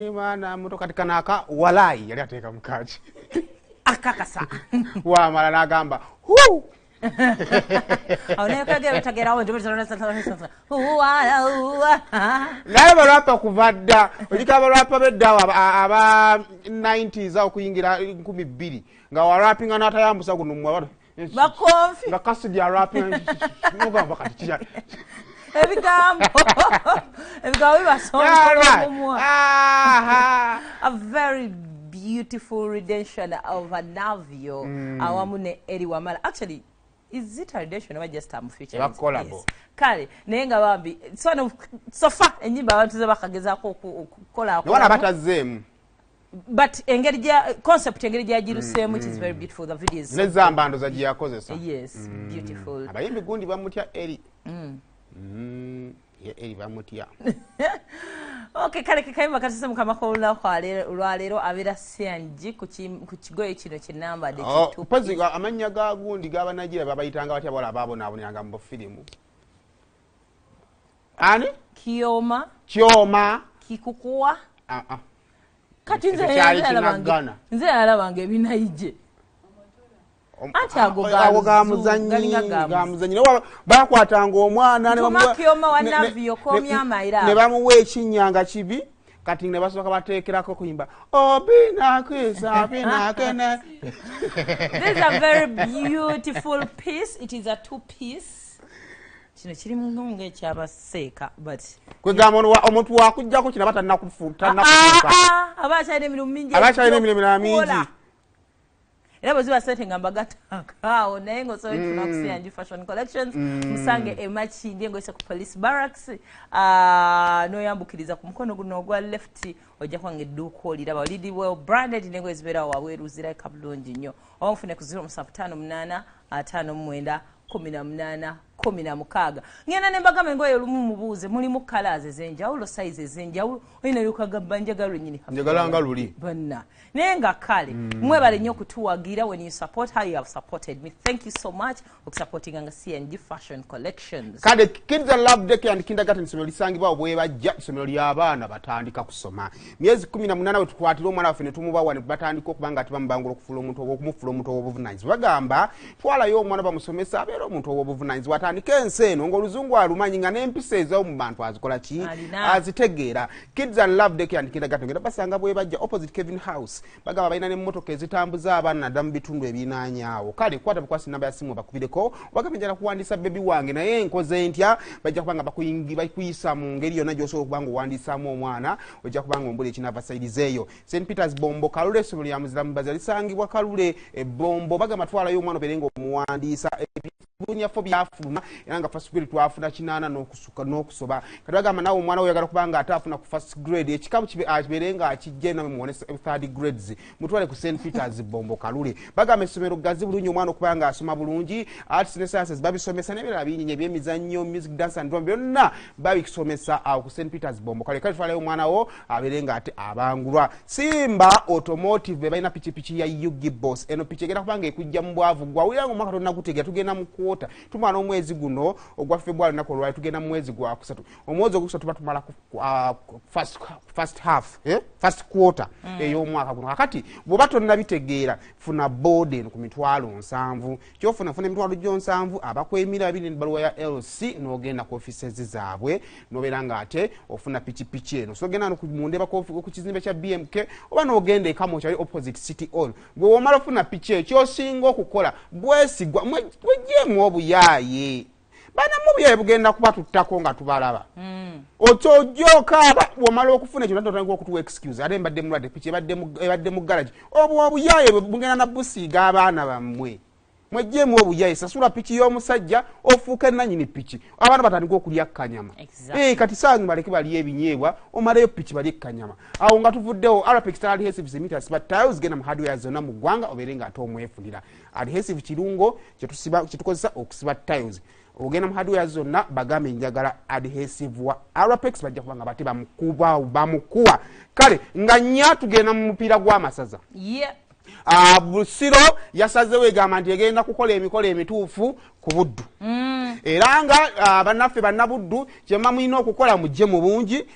Mwana muto kati kanaka walai yali ateeka mukaki. Akakasa. Wamala n'agamba hu. Awo naye bitagerawo. Naye balwapa kuva dda, ojjukira balwapa b'edda aba 90s awo okuyingira 2000 nga warapinga n'atayambusa guno mwa bakonfi nga Kasidi arapinga nogamba kati kiya Ebigambo bibasonga. A very beautiful redemption of a Navio awamu ne Eri Wamala. Actually, is it a redemption or just a future? Collabo. Kale naye nga bambi so no, so far enyimba abantu ze bakagezaako okukola Niwana batazzeemu. But engeri gya concept, engeri gyagiruseemu, it is very beautiful. The video is Nezambando zagiyakozesa. Yes, beautiful. Abayimbi gundi bamutya Eri. Ye Eri bamutya. Okay, kale kekayimba katuse mukama k'olunaku olwaleero abeera Siangi ku kigoye kino kyenambadde. Oh, mpozi amannya ga gundi g'abanagira babayitanga batya bawala abaabonaabonanga mu firimu? Ani? Kioma. Kyoma. Kikukuwa. Ah, ah. Kati nze Ekyo kyali nalabanga kinaggana. Nze nalabanga ebinayije. Anti ago ga Ago ga muzungu, muzanyi, galinga ga ga muzanyi. Naye bakwatanga omwana ne Ntuma Kyoma wa Navio, komya amayira. Ne bamuwa ekinnya nga kibi, kati ne basooka bateekerako okuyimba obinakwisa binakene. This is a very beautiful piece. It is a two piece. Kino kirimu ng'ekyabaseeka, but Kwegamba ono omuntu wakujjako kino aba tannakufuuka. Ah, ah, aba akyalina emirimu mingi. Aba akyalina emirimu mingi. Okukola. Era bwe ziba sente nga mbagattako naye ng'osobola okufuna ku C&G Fashion Collections. Musange e Makindye ng'oyise ku Police Barracks, ah, n'oyambukiriza ku mukono guno ogwa left, ojja kubanga edduuka oliraba liri well branded n'engoye zibeerawo wabweru, zirabika bulungi nnyo. Oba mufune ku 0758 59 18 16. Ngenda ne mbagamba engoye olumu mubuuze mulimu colours ez'enjawulo, size ez'enjawulo, oyina lyokagamba njagala lwennyini. Njagala nga luli. Banna naye nga kale mwebale nnyo okutuwagira. When you support her, you have supported me. Thank you so much okusupportinga nga CNG Fashion Collections. Kale Kids and Love Daycare and Kindergarten, essomero lisangibwa Bwebajja, essomero ly'abaana batandika kusoma myezi 18. We tukwatira omwana waffe ne tumubawa ne batandika okuba nga tebamubangula okufuula omuntu okumufuula omuntu ow'obuvunanyizibwa. Bagamba twalayo omwana bamusomesa abeere omuntu ow'obuvunanyizibwa, atandike ensi eno ng'oluzungu alumanyi, nga n'empisa ez'omu bantu azikola ki? Alina. Azitegeera. Kids and Love Daycare and Kindergarten ngenda basanga Bwebajja, opposite Kevin House. Bagamba balina n'emmotoka ezitambuza abaana naddala mu bitundu ebinaanyaawo. Kale kwata bukwasi namba ya simu bakubireko, bagamba njala kuwandiisa baby wange naye nkoze ntya? Bajja kuba nga bakuyisa mu ngeri yonna gy'osobola okuba nga owandiisaamu omwana. Ojja kuba nga ombula ekinava sayirizeeyo. St Peters Bombo Kalule, essomero lya muzira mubazi lisangibwa Kalule e Bombo. Bagamba twalayo omwana obeere nga omuwandiisa. Ebibunyafo byafuluma era nga first grade twafuna 8 n'okusuka n'okusoba. Kati bagamba nawe omwana we oyagala kuba nga ate afuna ku first grade, ekikabu kibeere nga akijja nawe muwone third grades, mutwale ku St Peters Bombo Kalule. Bagamba essomero gazi bulungi, omwana okuba nga asoma bulungi. Arts ne sciences babisomesa n'ebirala bingi, ebyemizannyo, music, dance and drum, byonna babisomesa awo ku St Peters Bombo Kalule. Kale twalayo omwana wo abeere nga ate abangulwa. Simba Automotive be balina pikipiki ya Yugi Boss. Eno piki egenda kubanga ekujja mu bwavu. Gwawulira nga omwaka tonnagutegera, tugenda mu kwota, tumala omwezi guno ogwa February, lunaku olwali tugenda mu mwezi gwakusatu. Omwezi ogwokusatu tuba tumala ku first half, eh? First quarter ey'omwaka guno. Kakati bw'oba tonnabitegeera, funa booda eno ku 70,000. Kyofuna, funa 70,000, abakwemira babiri nebbaluwa ya LC, n'ogenda ku offices zaabwe n'obeera nga ate ofuna pikipiki eno. So ogenda mundeba ku kizimbe kya BMK oba n'ogenda e Kamwokya opposite City Hall. Gwe womala ofuna piki eyo, kyosinga okukola bwesigwa mwejjeemu obuyaaye. Banamu obuyaaye bugenda kuba tuttako nga tubalaba. Okyojja okaaba bwomala okufuna ekyo, natotandika okutuwa excuse, ate mbadde mulwadde, piki ebadde mu garage. Obwo obuyaaye bwe bugenda nabusiiga abaana bammwe. Mwejjeemu obuyaye. Sasula piki y'omusajja ofuuke nanyini piki, abaana batandika okulya kanyama. Eh, kati sangi baleke balye ebinyeebwa, omaleyo piki balye kanyama. Awo nga tuvuddewo, Arapex adhesive cement siba tiles. Genda mu hardware zonna mu ggwanga obeere nga ate omwefunira adhesive, kirungo kyetukozesa okusiba tiles. Ogenda mu hardware zonna, bagambe njagala adhesive wa Arapex, bajja kuba nga bate bamukuwa. Kale nga nnya tugenda mu mupiira gw'amasaza. Busiro yasazeewo egamba nti egenda kukola emikolo emituufu ku Buddu. Era nga bannaffe bannabuddu, kyemma mulina okukola, mujje mu bungi,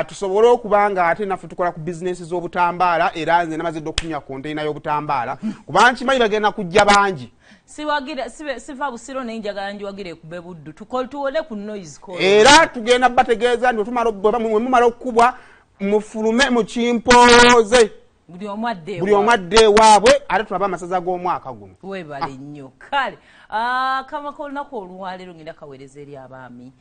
tusobole okuba nga ate naffe tukola ku bizinesi z'obutambaala. Era nze namaze dde okunywa konteyina y'obutambaala, kubanga nkimanyi bagenda kujja bangi. Siwagira, siva Busiro, naye njagala njiwagire kube Buddu, tuwone ku noise call. Era tugenda bategeeza nti bwe mumala okukubwa, mufulume mukimpooze. Buli omu adde buli omu adde ewaabwe, ate tulabe amasaza g'omwaka guno. Webale nnyo. Kale kama k'olunaku olwaleero ngenda kaweereza eri abaami.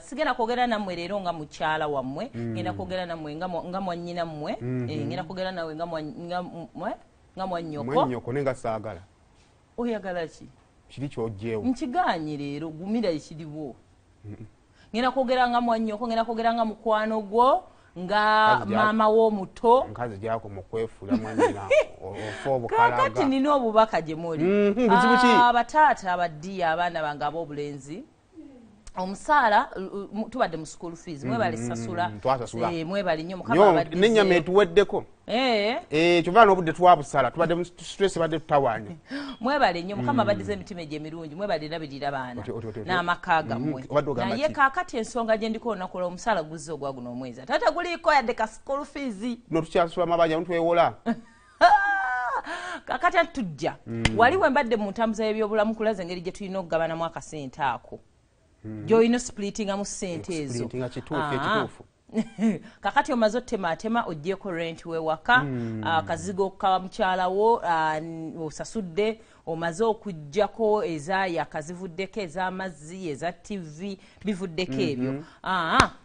Sigenda kwogera nammwe leero nga mukyala wammwe, ngenda kwogera nammwe nga mwannyina mmwe. Ngenda kwogera nawe nga mwannyoko. Mwannyoko, naye nga saagala. Oyagala ki? Kiri kyogyewo. Nkiganye leero, gumira ekiriwo. Ngenda kwogera nga mwannyoko, ngenda kwogera nga mukwano gwo, nga maama w'omuto. Nkazi gyako mu kwefuula mwannyina, ofa obukalaga. Kakati nina obubaka gye muli. Buzibu ki? Abataata abaddiya, abaana bange ab'obulenzi, omusaala tubadde mu school fees, mwebale sasula. Twasasula. Mwebale nnyo, Mukama Nnyo, abaddizeewo. N'ennyama etuweddeko. Kyova n'obudde twabusala, tubadde mu stress, badde tutawaanya. Mwebale nnyo, Mukama abaddize emitima egyo emirungi. Mwebale labirira baana Otyo, otyo, otyo, otyo. n'amaka gammwe. Obadde ogamba Naye ki? kaakati ensonga gye ndiko olunaku lw'omusaala guzze ogwa guno omwezi, ate teguliiko yadde ka school fees. No tukyasula mabanja, ntwewola. Kakati ati tujja wali we mbadde mu ntambuza y'ebyobulamu kulaza engeri gye tulina okugabanamu akasente ako, gy'olina osplitingamu ssente ezo. Splittinga kituufu, ekituufu. Kakati omaze otemaatema, oggyeko rent wewaka, akazigo ka mukyalawo, osasudde, omaze okugjako ezaayaka zivuddeko, ez'amazzi, eza TV bivuddeko ebyo.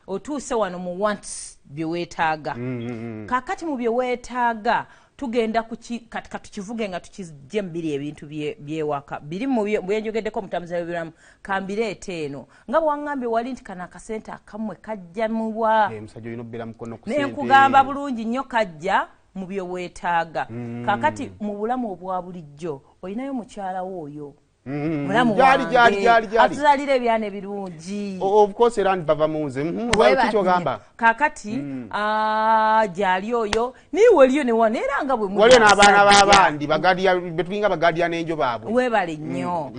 Otuuse wano mu wants, bye weetaaga. Kakati mu bye weetaaga tugenda kati katukivuge nga tukijje mu biri ebintu byewaka biri mu byenjogeddeko mutambuza y'ebiramu. Kambireete eno nga bwaŋŋambye wali nti kano akasente akammwe kajja muwa. Musajja olina okubeera mukono ku Naye ssente. nkugamba bulungi nnyo, kajja mu bye weetaaga. Kaakati mu bulamu obwa bulijjo olinayo mukyala wo oyo mulamu Gyali, gyali, wange, gyali, gyali. atuzaalira ebyana ebirungi. Of course, era bava mu nze. Weba- Kyogamba. Kaakati gyali oyo, niwe waliyo ne wano, era nga bwe muli Waliyo n'abaana abasajja. b'abandi betulinga baguardian angel baabwe. Weebale nnyo.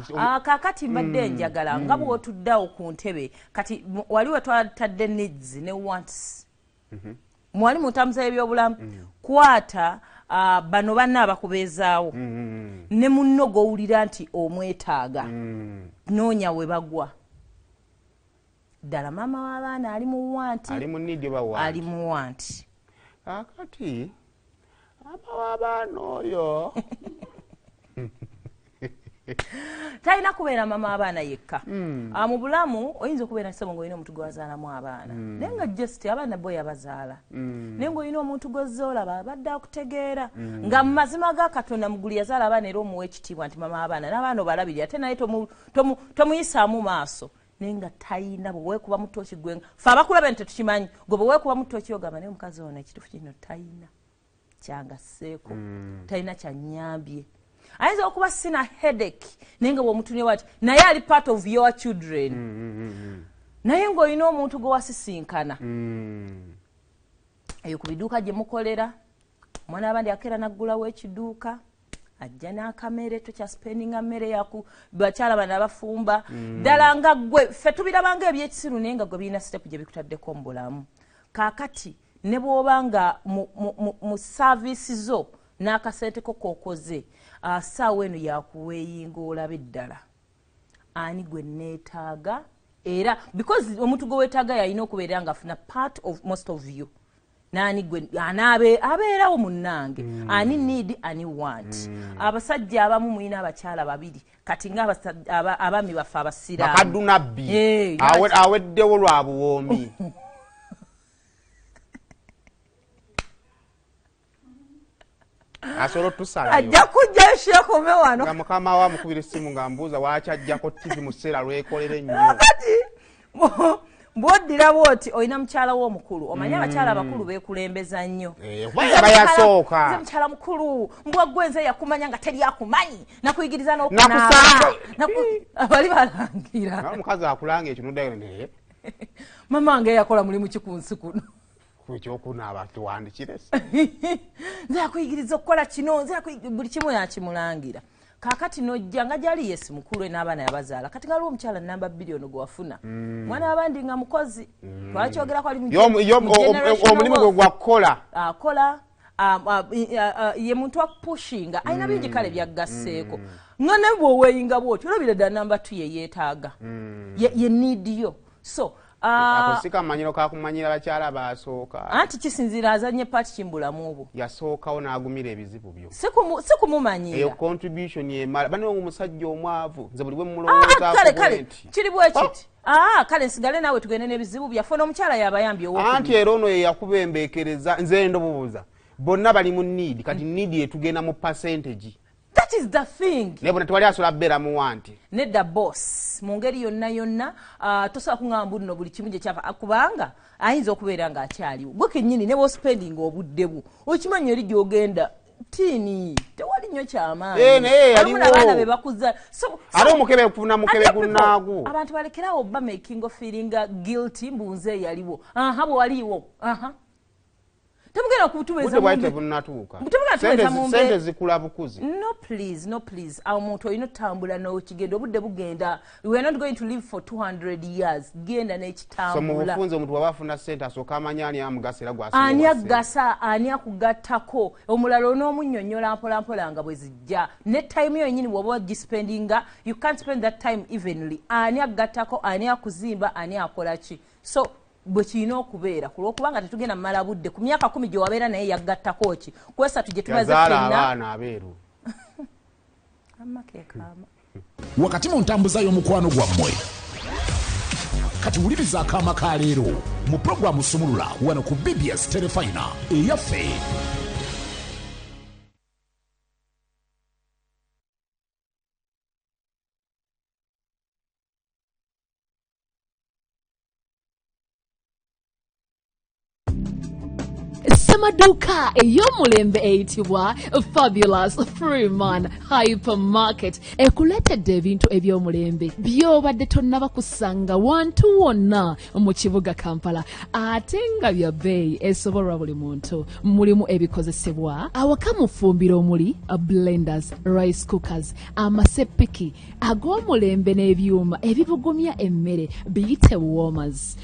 Kaakati mbadde njagala nga bw'otuddeawo ku ntebe kati wali we twatadde needs ne wants, mwali mu ntambuza y'ebyobulamu, kwata bano banna abakubeezaawo ne munno gw'owulira nti omwetaaga, noonya we bagwa ddala. Maama w'abaana ali mu want, Ali mu need oba want? Ali mu want. Kaakati maama w'abaana oyo Talina kubeera mama abaana yekka. Mu bulamu oyinza okubeera ssebo ng'olina omuntu gwewazaalamu abaana, naye nga just abaana bo yabazaala, naye ng'olina omuntu gwozze olaba abadde akutegeera, nga mu mazima ga Katonda mugulu yazaala abaana, era omuwa ekitiibwa nti mama abaana n'abaana obalabirira, ate naye tomuyisaamu maaso, naye nga tayina. Bwe weekuba mu ttooki gwe, fe abakulaba nti tetukimanyi, gwe bwe weekuba mu ttooki ogamba, naye omukazi ono ekituufu kino tayina kyangasseeko, talina kyanyambye. Ayinza okuba sina headache, naye nga bwomutunye wati naye ali part of your children, naye ng'olina omuntu gwe wasisinkana eyo ku biduuka gye mukolera, omwana abandi akeera naggulawo ekiduuka, ajja n'akamere, tokyaspendinga mmere yaku bakyala bano abafumba. Ddala nga gwe ffe tubirabanga ebyekisiru, naye nga gwe birina step gye bikutaddeko mu bulamu. Kaakati ne bw'oba nga mu service zo n'akasente ko k'okoze, saawa eno yakuweeyinga olabe ddala ani gwe neetaaga. Era because omuntu gwe weetaaga yalina okubeera nga afuna part of most of you, nani gwe anaabe abeerawo munnange, ani need, ani want. Abasajja abamu mulina abakyala babiri, kati nga abaami baffe abasiraamu. Bakaddu nabbi. Aweddewo lwa buwoomi. Asobola otusalayo. Ajja kujjayo shekome wano. Nga mukama we amukubira essimu nga mbuuza waaki ajjako TV mu kiseera lwekolera ennyo. Kati bw'oddira bw'oti olina mukyala wo omukulu, omanyi abakyala abakulu beekulembeza nnyo. Kuba yaba yasooka. Nze mukyala mukulu, mbwa gwe nze yakumanya nga teri akumanyi, nakuyigiriza n'okunaaba. Nakusanga. Abali balangira. Naye omukazi akulanga ekyo noddayo naye. Mama wange yakola mulimu ki ku nsi kuno? Ekyokunaaba tuwandikire. Nze akuyigiriza okukola kino, nze buli kimu yakimulangira. Kaakati nojja nga gyali yesi mukulu n'abaana yabazaala. Kati nga waliwo omukyala namba 2 ono gwe wafuna. Mwana w'abandi nga mukozi. Twakyogerako ali omulimu gwe gwakola. Akola. Ye muntu akupushinga alina bingi kale byaggasseeko. Nga naye bw'oweeyinga bw'otyo olabira ddala namba 2 ye yeetaaga. Ye need yo. So ako si kamanyiro kakumanyira bakyala baasooka. Anti kisinziira azannye paati ki mu bulamu bwo. Yasookawo n'agumira ebizibu byo. Si kumumanyira. Eyo contribution yemala. Bano omusajja omwavu nze buli bwe mulowoozaako kale kiri bwe kiti. Kale nsigale naawe tugende n'ebizibu byaffe. N'omukyala yabayambye ow'okubiri. Anti era ono ye yakubembeekereza nze ndobuuza. Bonna bali mu need, kati need etugenda mu percentage. That is the thing. Naye bonna tewali asobola kubeera muwanti. Nedda boss, mu ngeri yonna yonna, tosobola kuŋŋamba nno buli kimu gye kyava, kubanga ayinza okubeera ng'akyaliwo. Gwe kennyini ne bw'ospendinga obudde bwo, okimanyi eri gy'ogenda tiini, tewali nnyo kyamaanyi. Naye Waliwo n'abaana be bakuza. Ate omukebe kufuna mukebe gunnaagwo. Abantu balekerawo ba making of feeling guilty mbu nze yaliwo. Aha, bwe waliwo. Aha. Temugenda kutubeeza mu tebunnatuuka. Sente zikula bukuzi. No please, no please. Awo omuntu olina otambula n'okigenda, obudde bugenda. We are not going to live for 200 years. Genda n'ekitambula. So mu bufunze omuntu bw'aba afuna sente asooka amanya ani amugasa era gw'asinga Ani agasa, ani akugattako. Omulala onoomunnyonnyola mpola mpola nga bwe zijja. Ne time yo yennyini bw'oba ogispendinga, you can't spend that time evenly. Ani agattako, ani akuzimba, ani akola ki. So bwe kirina okubeera ku lw'okubanga tetugenda mmala budde ku myaka 10 gye wabeera naye yaggattako ki ku esatu gye tumaze Yazaala ffenna. abaana abeeru. Amakeekaama. Wakati mu ntambuza y'omukwano gwammwe kati wuliriza akaama ka leero mu pulogulaamu Sumulula wano ku BBS Terefayina eyaffe. Semaduka ey'omulembe eyitibwa Fabulous Freeman Hypermarket ekuleetedde ebintu eby'omulembe by'obadde tonnaba kusanga wantu wonna mu kibuga Kampala, ate nga bya bbeeyi esobolwa buli muntu. Mulimu ebikozesebwa awaka mu ffumbiro omuli blenders, rice cookers, amasepiki ag'omulembe n'ebyuma ebibugumya emmere biyite warmers.